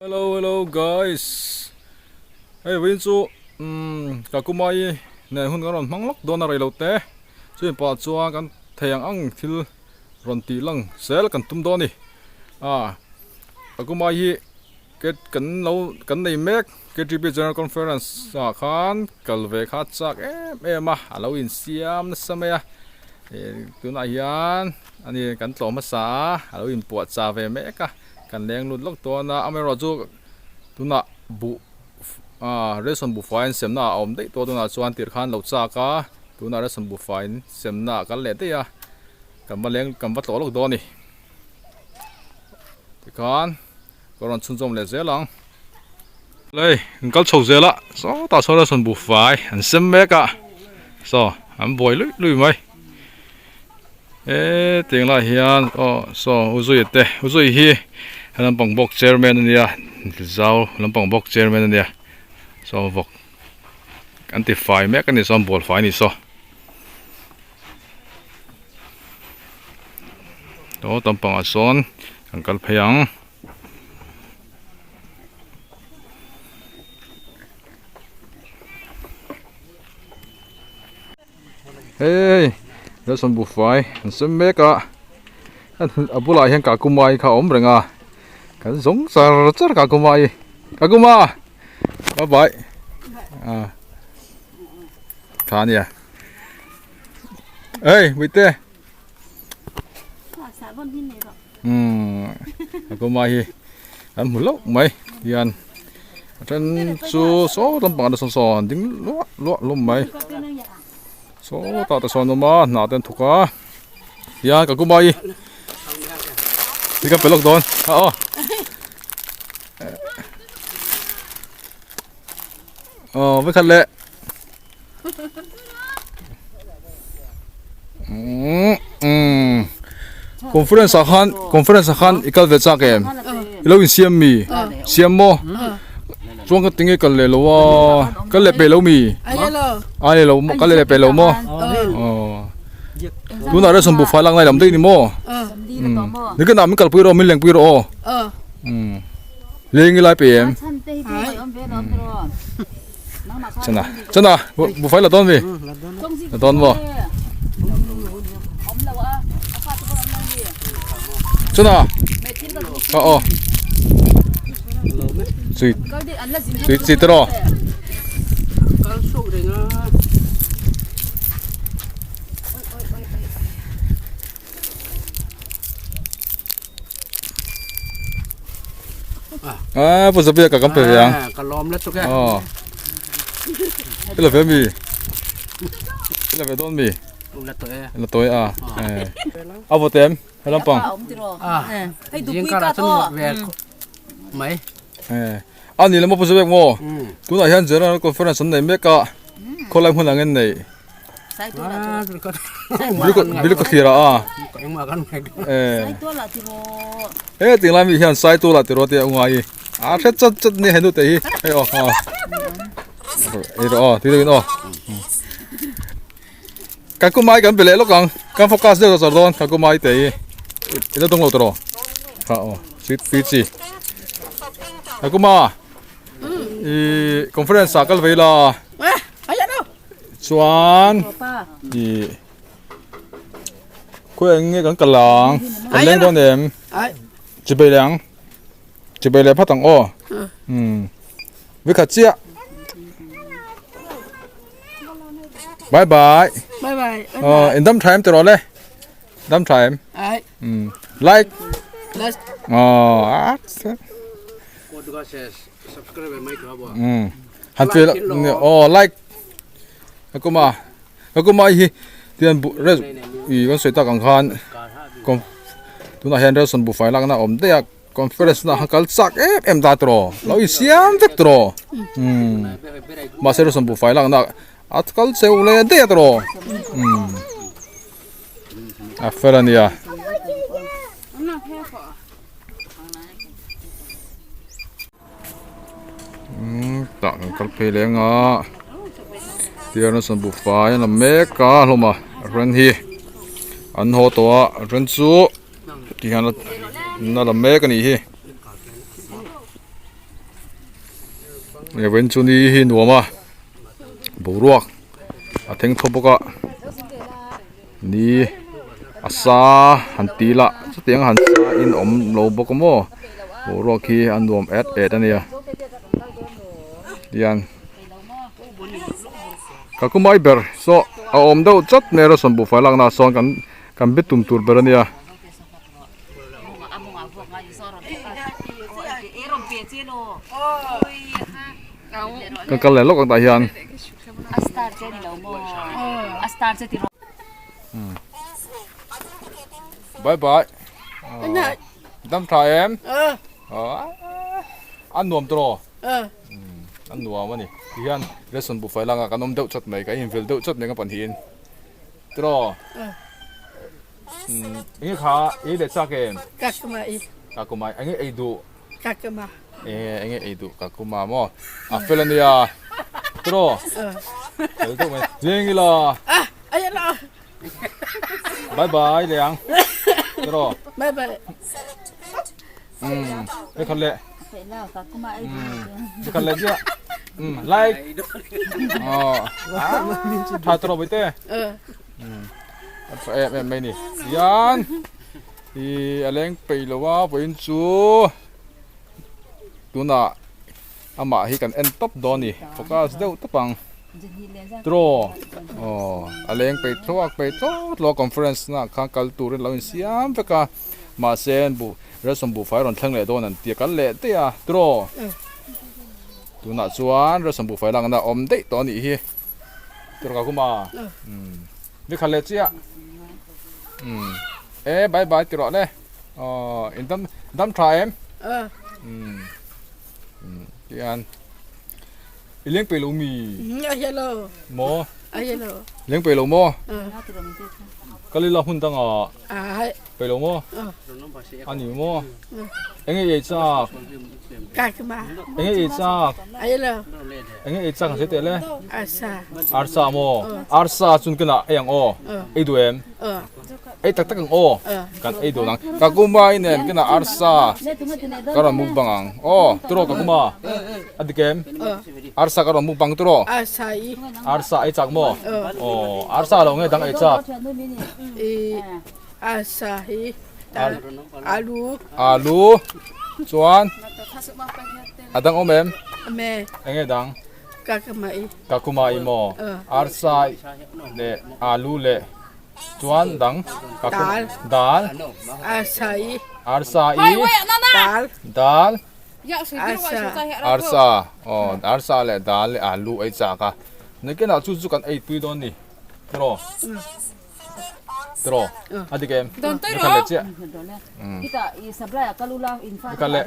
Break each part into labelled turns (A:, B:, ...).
A: Hello hello guys hei vawiin chu umm Kakumai nen hun kan rawn hmang lawk dawn a rei lo te chumi pah chuan kan thei ang ang thil rawn tih lang zel kan tum dawn a ni ah Kakumai hi kan lo kan nei mek K_T_P General Conference ah khan kal ve kha a chak em em a a lo insiam nasa mai a ih tunah hian ani kan tlawh hmasa a a lo inpuahchah ve mek a. Kan leng lut lawk dawn a, amaherawhchu tunah buh ah ration buhfai an semna ah a awm daih tawh tunah chuan tir khan lo chak a, tunah ration buhfai an semna ah kal leh daih a, kan va leng kan va tlawh lawk dawn a ni. Tikhan ka rawn chhunzawm leh zel ang. Lei an kal chho zel a, sawtah sawn ration buhfai an sem mek a, saw an buai luih luih mai. He tiang lai hian aw saw u Zuia te u Zuia hi he lampang bawk chairman a nia zau lampang bawk chairman a nia saw vawk an ti fai mek a ni saw an bual fai a ni saw aw lampangah sawn an kal phei ang. Hei ration buhfai an sem mek a a bulah hian kakumai kha a awm reng a kan zawng char char kakumai kakuma bye bye ah tha ania hei mite umm kakumai hi an hmu hlauh mai hian a then chu saw lampang ah te sawn saw an ding luah luah hlawm mai sawtah te sawn an awm a hnah te an thawk a hian ka kumai hi kan pe lawk dawn a aw aw vekhat leh Conference ah khan conference ah khan i kal ve chak em i lo insiam mi siam maw chuan ka tinge kal leh lo a kal leh peih lo mi ai leh lo maw kal leh peih lo maw aw tunah restaurant buhfai lak lai lam daih ni maw ni ka nah min kalpui rawh min lengpui rawh aw leng i lai peih em. Chana chana buhfai la dawn mi la dawn maw chana a aw chui chui chi te rawh À, pu Zabia ka kan pe ve ang.
B: Ka lawm lutuk e.
A: Aw. I la ve mi? I la ve dawn mi?
B: La tawh e.
A: La tawh e a. Eh. A vawt em? He lampang.
B: Ah. Zing karah chuan vawt ve mai.
A: Eh. A ni lama pu Zabia maw? Tunah hian General Conference an nei mek a. Khawlai hmun ang in nei. Bill ka thlir a a. Eh ting lai mi hian sai tu la tiro te ungai i. A hret chat chat ni henu te hi. Hei o ha. Ei ro o ti in o. Ka kumai kan bele lok ang. Kan focus deuh char don ka kumai te hi. Ila dong lo tro. Ha o. Si ti chi. Ka kuma. I conference ah kal vei la. Chuan ih khawi eng nge kan kal ang kan leng dawn em chibei leh ang chibei leh phat ang aw umm vekhat chiah bye bye aw in dam tha em tiraw le dam tha em umm like aw a umm han che aw like a kuma a kuma hi tian bu res ih kan sawi tak ang khan com tunah hian ration buhfai lakna a awm daih a conference na kal chak em em ta tawh lo insiam vek tawh umm mahse ration buhfai lakna a kal cheu leh daih a tawh umm a fel a nia. Umm tah kan kal phei leng a tihian a buhfai a la mek a hlawm a a then hi an haw tawh a a then chu tihian a la mek a nih hi. Vawiin chu ni hi nuam a boruak a thleng thaw bawk a ni a sa han ti la chutiang han sa in awm lo bawk a maw boruak hi a nuam et et a nia tihian ka kumai ber saw a awm deuh chat mai a ration buhfai lakna ah sawn kan kan be tum tur ber a nia. Kan kal leh lawk ang tah hian. Bye bye. Dam tha em? A nuam tawh. A nuam a ni. Tihian ration buhfai langa kan awm deuh chat mai, kan invel deuh chat mai kan pahnihin. Tawh. Enge kha ei leh chak em?
C: Kakuma i.
A: Kakuma enge ei duh?
C: Kakuma.
A: Enge ei duh kakuma maw? A fel ania. Tawh. Fel deuh mai. Leng ila.
C: Ah, ai la.
A: Bye bye leng. Tawh.
C: Bye bye.
A: Hei khat leh. Hei khat leh chiah. Like. Aw. Tha tawh bawihte. A tha em em mai ni. Tihian ih a leng peih lo a vawiin chu tunah amah hi kan en tawp dawn a ni focus deuh tawp ang draw aw a leng peih thluak peih thlawt lo a conference na khan kal turin a lo insiam vek a mahse buh ration buhfai rawn thleng leh dawn an tia kal leh daih a draw tunah chuan ration buhfai lakna a awm daih tawh a nih hi. Turka kuma ni khat leh chiah um e bye bye ti rawh le aw in dam dam tha em um tian i leng pe lo mi
C: a hello
A: mo
C: a hello
A: leng pe lo mo kalila hun danga Pe lo maw? A ni maw? Enge ei chak? Enge ei chak? Enge ei chak ang teh le?
C: Arsa.
A: Arsa maw? Arsa chun kana ei ang aw. Ei duh em? Ei tak tak ang aw. Kan ei duh nang. Ka kuma i nen kana arsa ka rawn mukbang ang. Aw, turaw ka kuma. A dik em? Arsa ka rawn mukbang turaw.
C: Arsa i.
A: Arsa ei chak maw? Aw, arsa lo nge dang ei chak?
C: Arsa hi alu.
A: Alu chuan a dang awm em?
C: Ame.
A: Enge dang?
C: Kakumai.
A: Kakumai maw? Arsa leh alu leh chuan dang?
C: Dal.
A: Dal.
C: Arsa i.
A: Arsa i.
C: Dal.
A: Dal.
C: Arsa.
A: Arsa. Aw arsa leh dal leh alu ei chak a. Nakinah chu chu kan ei tui dawn ni. Tiraw? Tiraw? A dik em? Ni khat leh chiah. Ni khat leh.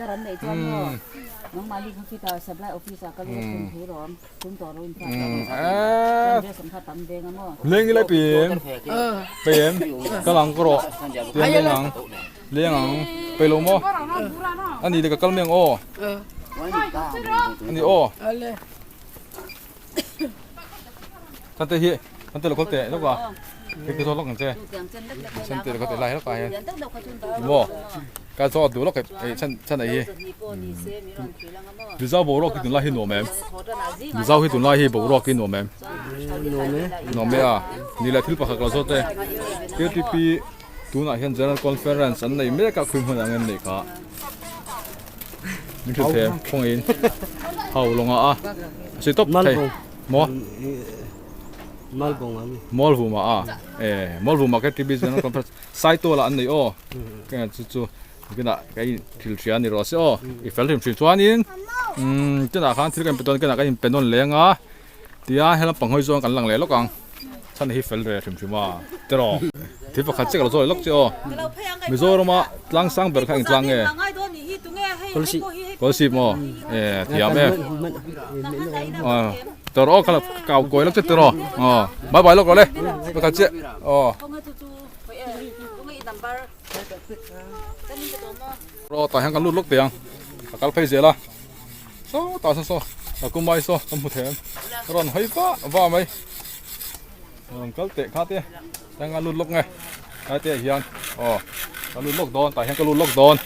A: Leng i lai pi em? Pe em? Ka lang ka rawh. Tiang leng ang. Leng ang. Pe lo maw? A ni le ka kal mai ang aw. A ni aw. Chante hi chante lo kawlte lawk a hei ka zawt lawk ang che chante lo kawlte lai lawk ah hian maw ka zawt duh lawk hei chan chan hi Mizo boruak hi tunlai hi nuam em Mizo hi tunlai hi boruak hi nuam em nuam e a ni leh thil pakhat ka lo zawt e K T P tunah hian General Conference an nei mek a khawi hmun ang em nei kha. Min hrilh thei em khawngaih in hau lawng ah a a si tawp thei maw Mualvum ah a e Mualvum ah KTB General Conference Saitual ah an nei aw ka chu chu kinah ka in thil hria ni rawh se aw i fel hrim hrim chuanin umm tunah khan thil kan pe dawn kinah kan in pe nawn leng a tia helam pang hawi zawng kan lang leh lawk ang chhan hi fel ve hrim hrim a tiraw thil pakhat chiah ka lo zawh leh lawk che aw Mizoram a tlang sang ber kha eng tlang nge Kawlsip maw e thiam e tiraw aw kha kau kawi lawk che tiraw aw bye bye lawk rawh le pakhat chiah aw Rawh tah hian kan lut lawk teh ang ka kal phei zel a. Saw tah saw saw ka kumai saw ka hmu thei em ka rawn hawi vah vah mai rawn kal teh kha te tang a lut lawk nge lai te ah hian aw ka lut lawk dawn tah hian ka lut lawk dawn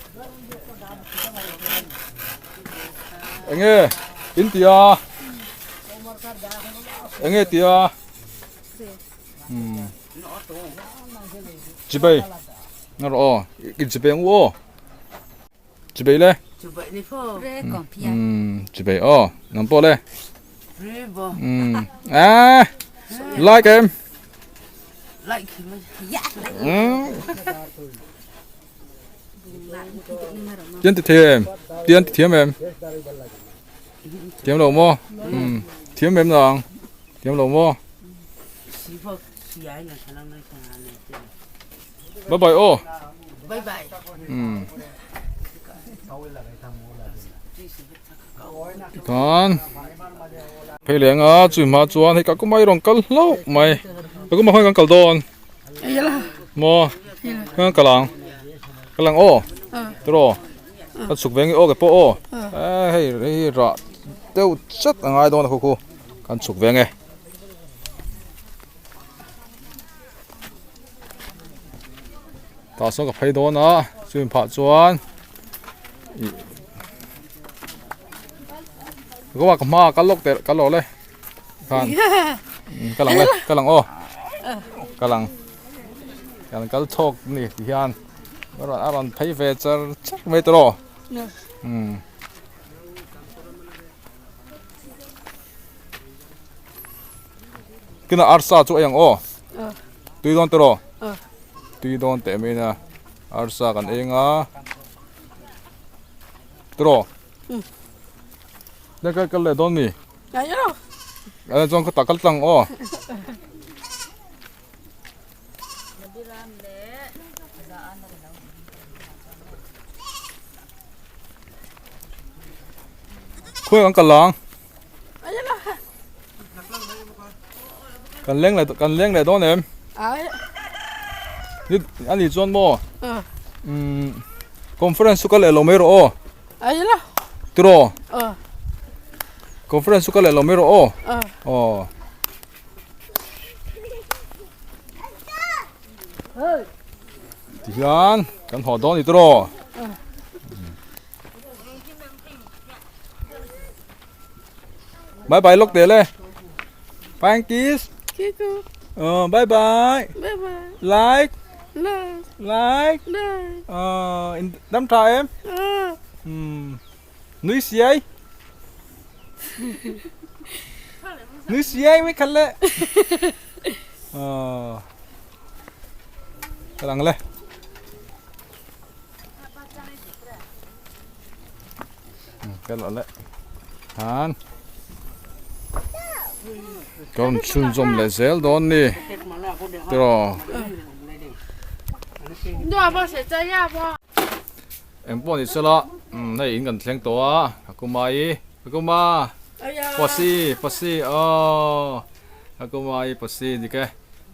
A: eng nge. In tia enge tia umm chibei nga rawh aw i chibei ang u aw chibei le umm chibei aw nang pawh le umm ah like em umm Tian ti thei em? Tian ti thiam em? Thiam lo maw? Umm thiam em nang? Thiam lo maw? Bye bye aw.
C: Bye bye.
A: Umm. Tikhan phei leng a chu hma chuan hei ka kumai rawn kal hlauh mai. Ka kuma khawi kan kal dawn. Maw kan kal ang kal ang aw tiraw ka chhuk ve nge aw ke pawh aw hei hei rah deuh chat a ngai dawn a khu khu kan chhuk ve nge. Tah sawn ka phei dawn a chumi phah chuan ih ka hma kal lawk teh kal lawk le. Khan ka lang le ka lang aw ka lang kan kal chhawk ni ti hian a rawn a rawn phei ve char char mai tawh umm kina arsa chu a ang aw tui dawn tawh tui dawn teh mai na arsa kan eng a tawh Nge kal leh dawn mi? Ngai lo. Chuan ka tak kal tlang aw. Khawi kan kal ang? Kan leng leh kan leng leh dawn em? Ni ani chuan maw? Umm conference chu ka leh lo mai rawh aw. Tiraw? Conference chu ka leh lo mai rawh aw. Aw. Tihian kan haw dawn ni tiraw? Bye bye lawk teh le. Bye kiss. Ờ bye bye.
C: Bye bye.
A: Like.
C: Like.
A: Like.
C: Like.
A: Ờ dam tha em. Umm nui siai. Nui siai mai khat le. Ờ ka dang le. Ka lo le han ka rawn chhunzawm leh zel dawn ni tiraw eng pawh ni sela hei in kan thleng tawh a ka kuma i ka kuma pasi pasi aw ka kuma i pasi dik e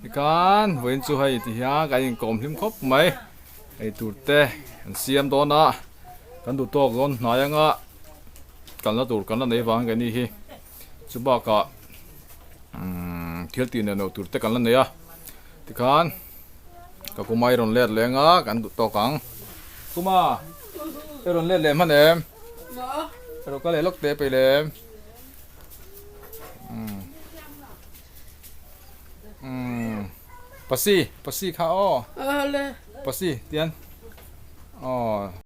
A: tikhan vawiin chu hei ti hian kan inkawm hlim khawp mai. Eitur te an siam dawn a, kan duh tawk dawn hnai anga kalna tur kan la nei vang ke ni hi chu bakah umm thil tih neuh neuh tur te kan la nei a tikhan ka kuma i rawn let leh anga kan duh tawk ang kuma i rawn let leh hman em i rawn kal leh lawk teh peih leh em umm umm. Pasi, pasi kha aw.
C: Awle.
A: Pasi tian. Aw.